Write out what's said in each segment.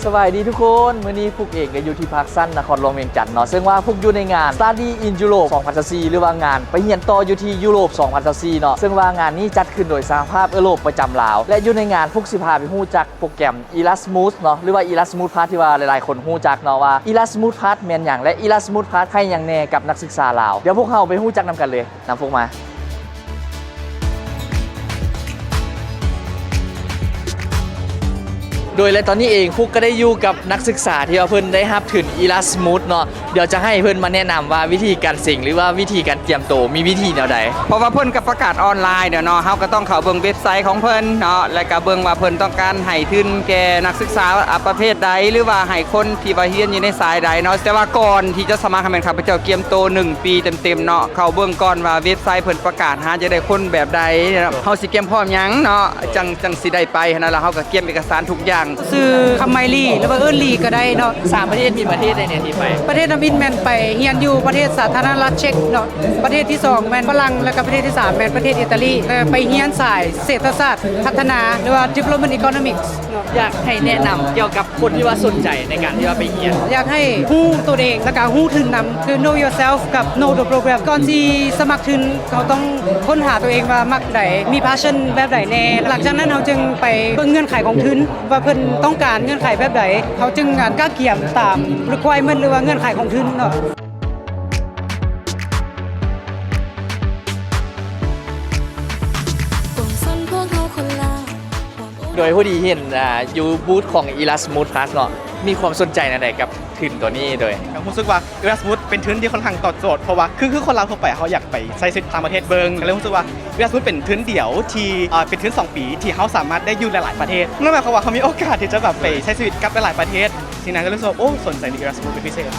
ສະບາຍດີທຸກຄົນ, ມື້ນີ້ຟຸກເອງກໍຢູ່ທີ່ພາກຊັນ ນະຄອນຫຼວງວຽງຈັນເນາະ, ເຊິ່ງວ່າຟຸກຢູ່ໃນງານ Study in Europe ສອງພັນຊາວສີ່ ຫຼືວ່າງານໄປຮຽນຕໍ່ຢູ່ທີ່ຢູໂຣບ ສອງພັນຊາວສີ່ເນາະ, ເຊິ່ງວ່າງານນີ້ຈັດຂຶ້ນໂດຍສະຫະພາບເອີຣົບປະຈຳລາວ ແລະ ຢູ່ໃນງານຟຸກຊິພາໄປຮູ້ຈັກໂປຣແກຣມ Erasmus ເນາະ ຫຼືວ່າ Erasmus Plus ທີ່ວ່າຫຼາຍໆຄົນຮູ້ຈັກເນາະວ່າ Erasmus Plus ແມ່ນຫຍັງ ແລະ Erasmus Plus ໃຫ້ຫຍັງແດ່ກັບນັກສຶກສາລາວ. ດຽວພວກເຮົາໄປຮູ້ຈັກນຳກັນເລີຍ. ນຳຟຸກມາ. ໂດຍ ແລະ ຕອນນີ້ເອງຟຸກກໍໄດ້ຢູ່ກັບນັກສຶກສາທີ່ວ່າເພິ່ນໄດ້ຮັບທຶນ Erasmus ເນາະ, ດຽວຈະໃຫ້ເພິ່ນມາແນະນຳວ່າວິທີການເສັງ ຫຼືວ່າວິທີການກຽມໂຕມີວິທີແນວໃດ? ເພາະວ່າເພິ່ນກໍປະກາດອອນລາຍແລ້ວເນາະ, ເຮົາກໍຕ້ອງເຂົ້າເບິ່ງເວັບໄຊຂອງເພິ່ນເນາະ, ແລ້ວກໍເບິ່ງວ່າເພິ່ນຕ້ອງການໃຫ້ທຶນແກ່ນັກສຶກສາ ອາ ປະເພດໃດ ຫຼືວ່າໃຫ້ຄົນທີ່ວ່າຮຽນຢູ່ໃນສາຍໃດເນາະ. ແຕ່ວ່າກ່ອນທີ່ຈະສະໝັກຫັ້ນແມ່ນຂ້າພະເຈົ້າກຽມໂຕໜຶ່ງປີເຕັມໆເນາະ, ເຂົ້າເບິ່ງກ່ອນວ່າເວັບໄຊເພິ່ນປະກາດຫາຈະໄດ້ຄົນແບບໃດເນາະ, ເຮົາຊິກຽມພ້ອມຫຍັງເນາະ, ຈັ່ງ ຈັ່ງຊິໄດ້ໄປຫັ້ນນະ, ແລ້ວເຮົາກໍກຽມເອກະສານທຸກຢ່າງ. ຊື່ຄຳໄມລີ ຫຼືວ່າເອີ້ນລີກໍໄດ້ເນາະ. ສາມປະເທດ ມີປະເທດໃດແດ່ທີ່ໄປ? ປະເທດທຳອິດແມ່ນໄປຮຽນຢູ່ປະເທດສາທາລະນະລັດເຊັກເນາະ, ປະເທດທີສອງແມ່ນຝຣັ່ງ ແລ້ວກໍປະເທດທີສາມແມ່ນປະເທດອີຕາລີ, ແລ້ວໄປຮຽນສາຍເສດຖະສາດພັດທະນາ ຫຼືວ່າ Development Economics ເນາະ. ຢາກໃຫ້ແນະນຳກ່ຽວກັບຄົນທີ່ວ່າສົນໃຈໃນການທີ່ວ່າໄປຮຽນ? ຢາກໃຫ້ຮູ້ຕົວເອງ ແລ້ວກໍຮູ້ທຶນນຳ ຄື Know Yourself ກັບ Know the Program. ກ່ອນຊິສະໝັກທຶນ ເຮົາຕ້ອງຄົ້ນຫາຕົວເອງວ່າມັກໃດ ມີ passion ແບບໃດແດ່, ຫຼັງຈາກນັ້ນເຮົາຈຶ່ງໄປເບິ່ງເງື່ອນໄຂຂອງທຶນ ວ່າເພິ່ນຕ້ອງການເງື່ອນໄຂແບບໃດ, ເຮົາຈຶ່ງ ອ່າ ກະກຽມຕາມ requirement ຫຼືວ່າເງື່ອນໄຂຂອງທຶນເນາະ. ໂດຍ ພໍດີເຫັນ ອ່າ ຢູ່ບູດຂອງ Erasmus Plus ເນາະ, ມີຄວາມສົນໃຈແນວໃດກັບທຶນຕົວນີ້? ໂດຍ ກໍຮູ້ສຶກວ່າ Erasmus ເປັນທຶນທີ່ຄ່ອນຂ້າງຕອບໂຈດ ເພາະວ່າ ຄື ຄືຄົນລາວທົ່ວໄປ ເຮົາຢາກໄປໃຊ້ຊີວິດຕ່າງປະເທດເບິ່ງ, ກໍເລີຍຮູ້ສຶກວ່າ Erasmus ເປັນທຶນດຽວທີ່ ເອີ ເປັນທຶນສອງປີທີ່ເຮົາສາມາດໄດ້ຢູ່ຫຼາຍໆປະເທດ, ນັ້ນໝາຍຄວາມວ່າເຮົາມີໂອກາດທີ່ຈະແບບໄປໃຊ້ຊີວິດກັບຫຼາຍໆປະເທດ. ສິ່ງນັ້ນກໍເລີຍຮູ້ສຶກວ່າ ໂອ້ ສົນໃຈໃນ Erasmus ເປັນພິເສດ.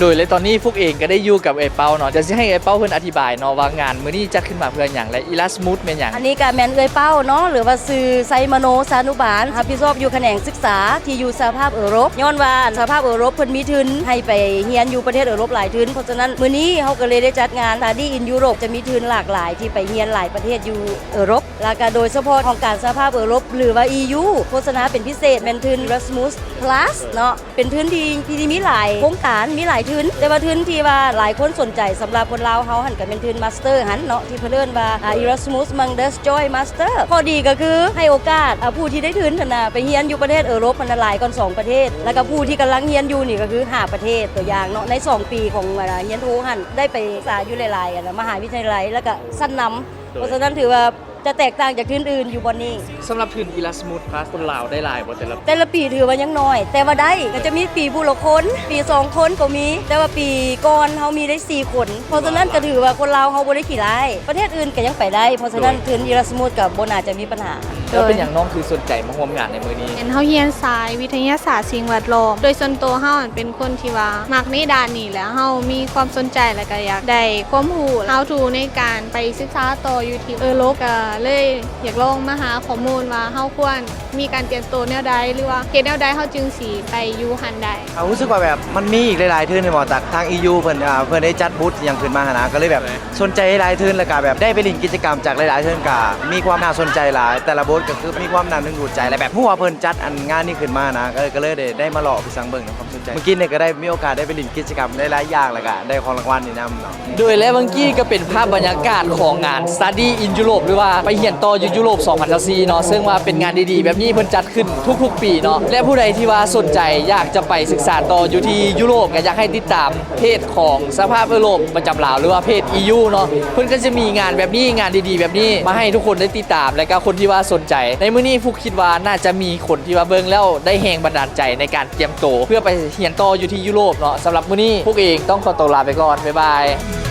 ໂດຍ ແລະ ຕອນນີ້ຟຸກເອງກໍໄດ້ຢູ່ກັບເອື້ອຍເປົ້າເນາະ, ດຽວຊິໃຫ້ເອື້ອຍເປົ້າເພິ່ນອະທິບາຍເນາະວ່າງານມື້ນີ້ຈັດຂຶ້ນມາເພື່ອຫຍັງ ແລະ Erasmus ແມ່ນຫຍັງ? ອັນນີ້ກໍແມ່ນເອື້ອຍເປົ້າເນາະ ຫຼືວ່າຊື່ໄຊມະໂນ ຊານຸບານ, ຮັບຜິດຊອບຢູ່ຂະແໜງສຶກສາທີ່ຢູ່ສະຫະພາບເອີຣົບ. ຍ້ອນວ່າສະຫະພາບເອີຣົບເພິ່ນມີທຶນໃຫ້ໄປຮຽນຢູ່ປະເທດເອີຣົບຫຼາຍທຶນ, ເພາະສະນັ້ນມື້ນີ້ເຮົາກໍເລີຍໄດ້ຈັດງານ Study in Europe ຈະມີທຶນຫຼາກຫຼາຍທີ່ໄປຮຽນຫຼາຍປະເທດຢູ່ເອີຣົບ, ແລ້ວກໍໂດຍສະເພາະຫ້ອງການສະຫະພາບເອີຣົບ ຫຼືວ່າ E U ໂຄສະນາເປັນພິເສດແມ່ນທຶນ Erasmus Plus ເນາະ. ເປັນທຶນທີ່ ທີ່ມີຫຼາຍໂຄງການ ມີຫຼາຍທຶນ, ແຕ່ວ່າທຶນທີ່ວ່າຫຼາຍຄົນສົນໃຈສຳລັບຄົນລາວເຮົາຫັ້ນ ກໍແມ່ນທຶນມາສເຕີຫັ້ນເນາະ ທີ່ເພິ່ນເອີ້ນວ່າ ອ່າ Erasmus Mundus Joint Master. ຂໍ້ດີກໍຄືໃຫ້ໂອກາດ ອ່າ ຜູ້ທີ່ໄດ້ທຶນຫັ້ນນະ ໄປຮຽນຢູ່ປະເທດເອີຣົບຫັ້ນນະ ຫຼາຍກ່ອນສອງປະເທດ, ແລ້ວກໍຜູ້ທີ່ກຳລັງຮຽນຢູ່ນີ້ກໍຄືຫ້າປະເທດ. ຕົວຢ່າງເນາະ ໃນສອງປີຂອງ ອ່າ ຮຽນໂທຫັ້ນ ໄດ້ໄປສຶກສາຢູ່ຫຼາຍໆ ອ່າ ມະຫາວິທະຍາໄລ ແລ້ວກໍຊັ້ນນຳ. ໂດຍ ເພາະສະນັ້ນຖືວ່າ ຈະແຕກຕ່າງຈາກທຶນອື່ນຢູ່ບ່ອນນີ້. ສຳລັບທຶນ Erasmus Plus ຄົນລາວໄດ້ຫຼາຍບໍ່ແຕ່ລະ ແຕ່ລະປີ? ຖືວ່າຍັງໜ້ອຍ ແຕ່ວ່າໄດ້ ກໍຈະມີປີຜູ້ລະຄົນ ປີສອງຄົນກໍມີ, ແຕ່ວ່າປີກ່ອນເຮົາມີໄດ້ສີ່ຄົນ. ເພາະສະນັ້ນກໍຖືວ່າຄົນລາວເຮົາບໍ່ໄດ້ຂີ້ລ້າຍ, ປະເທດອື່ນກໍຍັງໄປໄດ້. ເພາະສະນັ້ນ ໂດຍ ທຶນ Erasmus ກໍບໍ່ໜ້າຈະມີບັນຫາ. ແລ້ວເປັນຫຍັງນ້ອງຄືສົນໃຈມາຮ່ວມງານໃນມື້ນີ້? ເຫັນເຮົາຮຽນສາຍວິທະຍາສາດສິ່ງແວດລ້ອມ, ໂດຍສ່ວນໂຕເຮົາເປັນຄົນທີ່ວ່າມັກໃນດ້ານນີ້ ແລ້ວເຮົາມີຄວາມສົນໃຈ ແລ້ວກໍຢາກໄດ້ຄວາມຮູ້ how to ໃນການໄປສຶກສາຕໍ່ຢູ່ທີ່ເອີຣົບ, ກໍເລີຍຢາກລອງມາຫາຂໍ້ມູນວ່າເຮົາຄວນມີການກຽມໂຕແນວໃດ ຫຼືວ່າເຮັດແນວໃດເຮົາຈຶ່ງຊິໄປຢູ່ຫັ້ນໄດ້. ເຮົາຮູ້ສຶກວ່າແບບມັນມີອີກຫຼາຍໆທຶນແມ່ນບໍ່ ຈາກທາງ E U ເພິ່ນ ອ່າ ເພິ່ນໄດ້ຈັດບູດຫຍັງຂຶ້ນມາຫັ້ນນະ, ກໍເລີຍແບບ ໂດຍ ສົນໃຈຫຼາຍໆທຶນ ແລ້ວກໍແບບໄດ້ໄປຫຼິ້ນກິດຈະກຳຈາກຫຼາຍໆທຶນ ກໍມີຄວາມໜ້າສົນໃຈຫຼາຍ, ແຕ່ລະບົດກໍຄືມີຄວາມໜ້າດຶງດູດໃຈ ແລະ ແບບຮູ້ວ່າເພິ່ນຈັດອັນງານນີ້ຂຶ້ນມານະ, ກໍ ກໍເລີຍໄດ້ ໄດ້ມາເລາະໄປສັງເບິ່ງນຳຄວາມສົນໃຈ. ມື້ກີ້ນີ້ກໍໄດ້ມີໂອກາດໄດ້ໄປຫຼິ້ນກິດຈະກຳຫຼາຍໆຢ່າງ ແລ້ວກໍໄດ້ຂອງລາງວັນນີ້ນຳເນາະ. ໂດຍ ແລະ ເມື່ອກີ້ກໍເປັນພາບບັນຍາກາດຂອງງານ Study in Europe ຫຼືວ່າໄປຮຽນຕໍ່ຢູ່ຢູໂຣບ ສອງພັນຊາວສີ່ເນາະ, ເຊິ່ງວ່າເປັນງານດີໆແບບນີ້ເພິ່ນຈັດຂຶ້ນທຸກໆປີເນາະ, ແລະ ຜູ້ໃດທີ່ວ່າສົນໃຈຢາກຈະໄປສຶກສາຕໍ່ຢູ່ທີ່ຢູໂຣບ ກໍຢາກໃຫ້ຕິດຕາມ ເພຈຂອງສະຫະພາບເອີຣົບປະຈຳລາວ ຫຼືວ່າເພຈ E U ເນາະ, ເພິ່ນກໍຈະມີງານແບບນີ້ ງານດີໆແບບນີ້ມາໃຫ້ທຸກຄົນໄດ້ຕິດຕາມ ແລະ ກໍຄົນທີ່ວ່າສົນໃຈ. ໃນມື້ນີ້ ຟຸກຄິດວ່າໜ້າຈະມີຄົນທີ່ວ່າເບິ່ງແລ້ວໄດ້ແຮງບັນດານໃຈໃນການກຽມໂຕເພື່ອໄປຮຽນຕໍ່ຢູ່ທີ່ຢູໂຣບເນາະ. ສຳລັບມື້ນີ້ ຟຸກເອງຕ້ອງຂໍຕົວລາໄປກ່ອນ. ບາຍບາຍ.